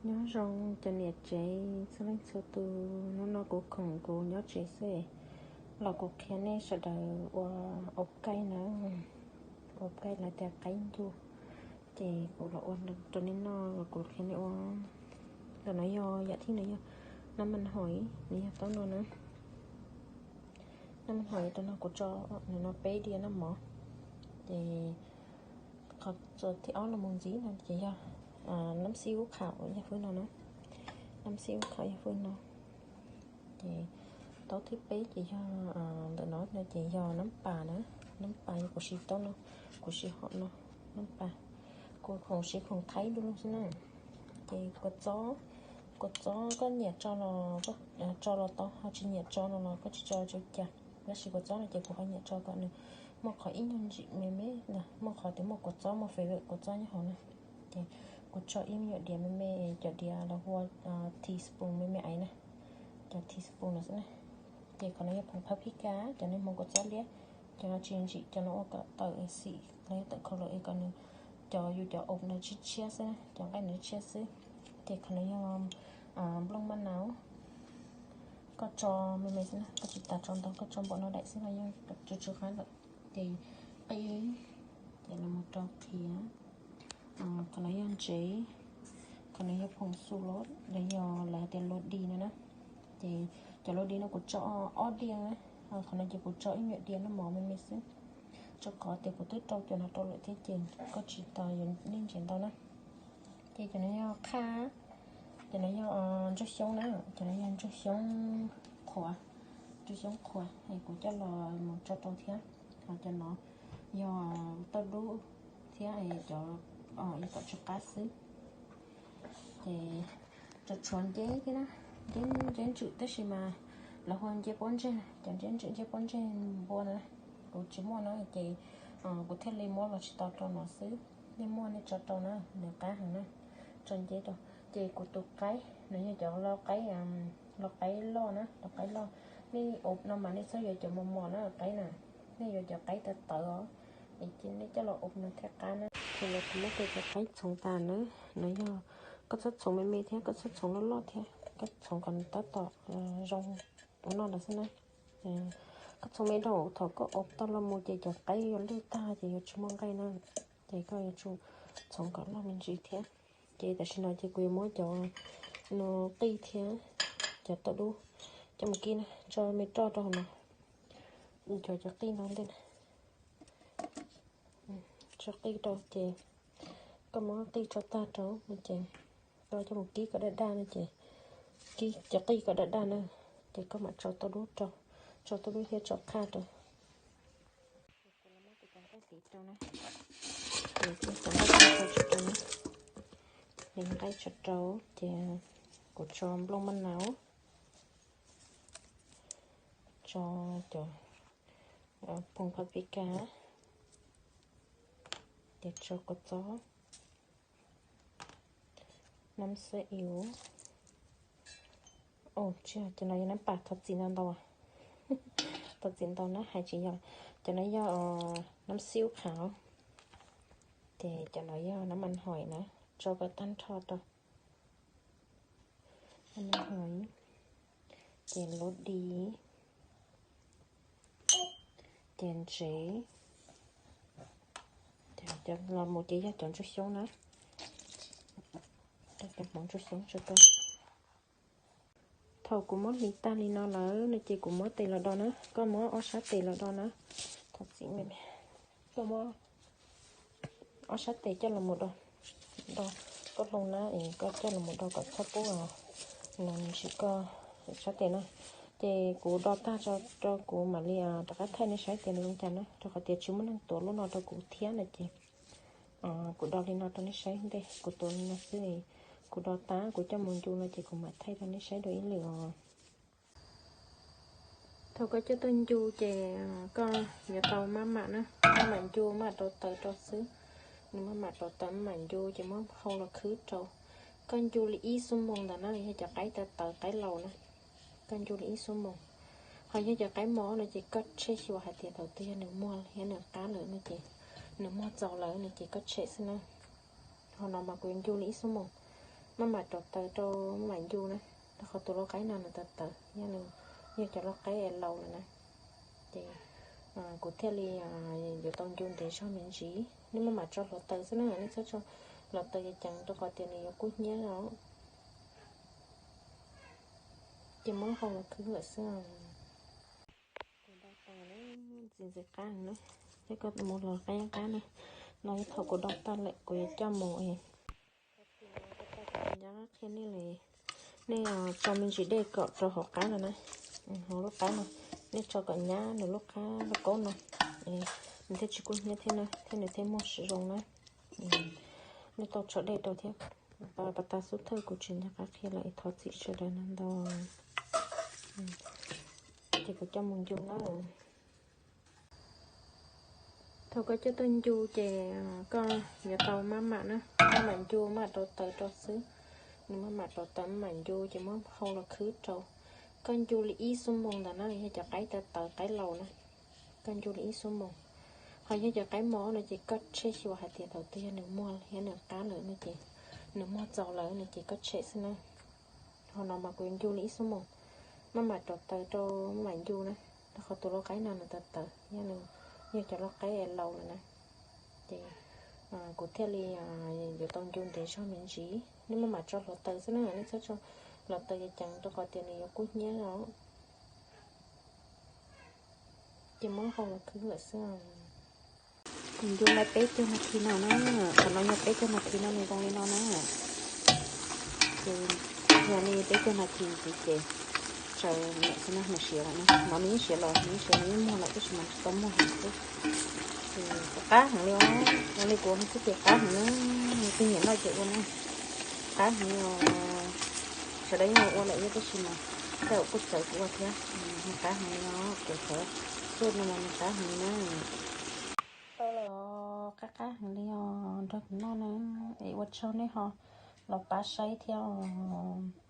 Nyob zoo cov niam tsev txhua leej txhua tus, hnub no kuv khoom kuv nyob tsev xwb los kuv qhia nej sawv daws ua ua kaij na, ua kaij los tias qaib ncuj. Ces kuv los ua rau nej noj los kuv qhia nej ua. Ntawm no yog yam thib no yog nab mas hais, nws yog taub no na. Nab mas hais rau no kuv tso nws no peb diav noj mov. Ces qhov thib ob los mus ntxiv no ces yog nab xib ub kham yog hwj no na, nab xib ub kham yog hwj no. Ces taub thib peb ces yog ntawm no no ces yog nab pas na, nab pas yog kuv siv taub no, kuv siv hom no, nab pas, kuv khoom siv khoom thaib dua lug xwb na. Ces kua txob, kua txob koj nyiam tso los tso los tau, ho tsis nyiam tso no los koj tsis tso tsis ua cas. Tab sis kua txob no ces kuv ho nyiam tso kom nws muaj qhov ib nyuag ntsim me me ntag, muaj qhov tias muaj kua txob, muaj flavor kua txob nyob hauv na. Ces kuv tso ib nyuag diav me me, cov diav los hu ua teaspoon me me ais na, cov teaspoon no xwb na. Ces qhov no yog phoom paprika, cov nej hmoov kua txob liab, cov no tsis ntsim, cov no ua kom tawm xim los yog tawm color es kom nws, cov yus cov ub no tshiab tshiab xwb na, cov nqaij no tshiab xwb. Ces qhov no yog nplooj maj nau, koj tso me me xwb na, koj tsis tas tso ntau, koj tso npaum no daim xwb los yeej tsw tsw qab lawm. Ces qij, ces los mus rau qhiav. Qhov no yog ntsev, qhov no yog phoom xu los los yog lawv hais tias lua di no na. Ces cov lua di no kuv tso ob diav, qhov no ces kuv tso ib nyuag diav noj mov me me xwb, rau qhov tias kuv twb rau cov no rau lawm thiab ces koj tsis tas yuav nej ntsev ntau na. Ces cov no yog qhaj, cov no yog ntsuag xyoob na, cov no yog ntsuag xyoob qhuav, ntsuag xyoob qhuav es kuv coj los mus tso rau thiab. Ho cov no yog tauj dub thiab cov, yog tom tsw qab xwb. Ces tso tshuav nceb thiab na, nceb ntswm tab sis mas lawv hu nceb pob ntseg, cov nceb ntswm nceb pob ntseg npua na, kuv tsis muaj na ces kuv thiaj li muab los tsis tau rau no xwb. Nej muaj nej tso rau na, nws qab heev na, tso nceb rau. Ces kuv tus qaib no yog cov lau qaib, lau qaib loj na, lau qaib loj. Nej ua no mas nej txhob yuav cov mos mos na qaib na, nej yuav cov qaib tawv tawv os, es cia nej coj los ua no thiaj qab na. Ces los kuv muab tus cov qaib txhoov tas na, no yog koj txhob txhoov me me thiab koj txhob txhoov loj loj thiab, koj txhoov kom nws tab tom zoo ua noj ntawd xwb na. Koj txhoov me dhau thaum koj ua tau los mus ces cov qaib yuav lwj tag ces yuav tsis muaj nqaij na. Ces koj yuav tsum txhoov kom loj me ntsis thiab. Ces tam sim no ces kuv yuav muab cov no qij thiab cov tauj dub coj mus kib na, tso me roj rau hauv no. Cov cov qij no ntej na, tso qij rau ces koj muab qij tso tag rau no ces koj coj mus kib kom daj daj no ces, kib cov qij kom daj daj na, ces koj mam tso tauj dub rau, tso tauj dub thiab tso qhaj rau. Kuv los muab tus cov nqaij tiv rau na, tiv cov nqaij tso rau na, tiv nqaij tso rau ces kuv tso nplooj maj nau, tso cov phoom paprika, ces tso kua txob, nab xab iv. Tsis yog, cov no yog nab pas, thov txim ntau ntau, thov txim ntau na, hais tsis yog. Cov no yog nab xib ub qhav, ces cov no yog nab mas hais na, tso kom tag nrho rau. Nab mas hais, ces lub di, ces ntsev, los mus ces yog cov ntsuag xyoob na, cov hmoov ntsuag xyoob tso rau. Thaum kuv muab hliv tag li no lawm no ces kuv muab tes los do na, koj muab ob sab tes los do na, thov txim, koj muab ob sab tes coj los mus do, do koj hloov na, es koj coj los mus do kom txhob pub no ntsis koj sab tes na. Ces kuv do tag tso rau kuv mam li rov qab thaij nej saib tias nws zoo cas na, rau qhov tias tsis muaj neeg tuav lub no rau kuv thiab no ces kuv do li no rau nej saib ntej, kuv tuav li no xwb. Kuv do tag kuv coj mus ncu no ces kuv mam thaij rau nej saib dua ib lwm os. Thaum koj coj tuaj ncu ces koj yuav tau maj mam na, maj mam ncu, maj mam rauv taws rau xwb. Nws maj mam rauv taws maj mam ncu ces muab hau los khwb rau. Koj ncu li ib xuab moos ntawd na, yog cov qaib tawv tawv qaib laus na, koj ncu li ib xuab moos. Ho yog cov qaib mos no ces koj tshem xyuas hais tias thaum twg yog nws muag thiab nws qab lawm no ces, nws muag txaus lawm no ces koj tshem xwb na. Ho no mas kuv ncu li ib xuab moos, Maj mam rauv taws rau maj mam ncu na, rau qhov tus lau qaib no nws tawv tawv thiab nws yog cov lau qaib laus lawm na. Ces kuv thiaj li yuav tau ncu ntev zog me ntsis. Nej maj mam tso hluav taws xwb na, nej txhob tso hluav taws ceev ceev rau qhov tias nws yuav kub hnyiab os. Ces muab hau los khwb lawm xwb. Kuv dau tas lawm, ntxim ntxim qab na, thiab koj mus los qab qab na. No yog thaum kuv dau tas lawm kuv yuav coj mus nyab qhia nej li, nej tso me ntsis dej kom rau hauv qab no na, hauv lub qab no, nej tso kom nyab nws lub qab lub kaub no, nws thiaj tsis kub hnyiab thiab na, thiab nws thiaj muag zoo na. Nej tau tso dej rau thiab. Pas tas xub thawj kuv tsis nco qab qhia lawm, thov txim sawv daws na ntau. Ces kuv coj mus ncu na. Thaum koj coj tuaj ncu ces koj yuav tau maj mam na, maj mam ncu, maj mam rauv taws rau xwb. Nws maj mam rauv taws maj mam ncu ces muab hau los khwb rau. Koj ncu li ib xuab moos ntawd na, yog cov qaib tawv tawv qaib laus na, koj ncu li ib xuab moos. Ho yog cov qaib mos no ces koj tshem xyuas hais tias thaum twg yog nws muag thiab nws qab lawm no ces, nws muag txaus lawm no ces koj tshem xwb na. Ho no mas kuv ncu li ib xuab moos, maj mam rauv taws rau maj mam ncu na, rau qhov tus lau qaib no nws tawv tawv thiab nws yog cov lau qaib laus lawm na. Ces kuv thiaj li yuav tau ncu ntev zog me ntsis. Nej maj mam tso hluav taws xwb na, nej txhob tso hluav taws ceev ceev rau qhov tias nws yuav kub hnyiab os. Ces muab hau los khwb lawm xwb. Kuv ncu li peb caug nas this no na, qhov no yog peb caug nas this no nws zoo li no na. Ces yog li peb caug nas this ntxiv ces tsaws niam xwb na, nws siav lawm na, no nws yeej siav los nws yeej siav, nws yeej muag lawm tab sis mas tsis tau muag heev xwb. Ces qab heev li os, ua li kuv ua no xwb ces qab heev na, tus nyiam noj ces ua na. Qab heev li os, sawv daws yeej ua lawm thiab tab sis mas tej zaum kuj txawv kuv ua thiab. Qab heev li os, kuv txawv tuaj no mas nws qab heev li na. Tau lawm, qab qab heev li os, nrog kuv noj na, es ua tsaug nej ho los pab saib thiab os.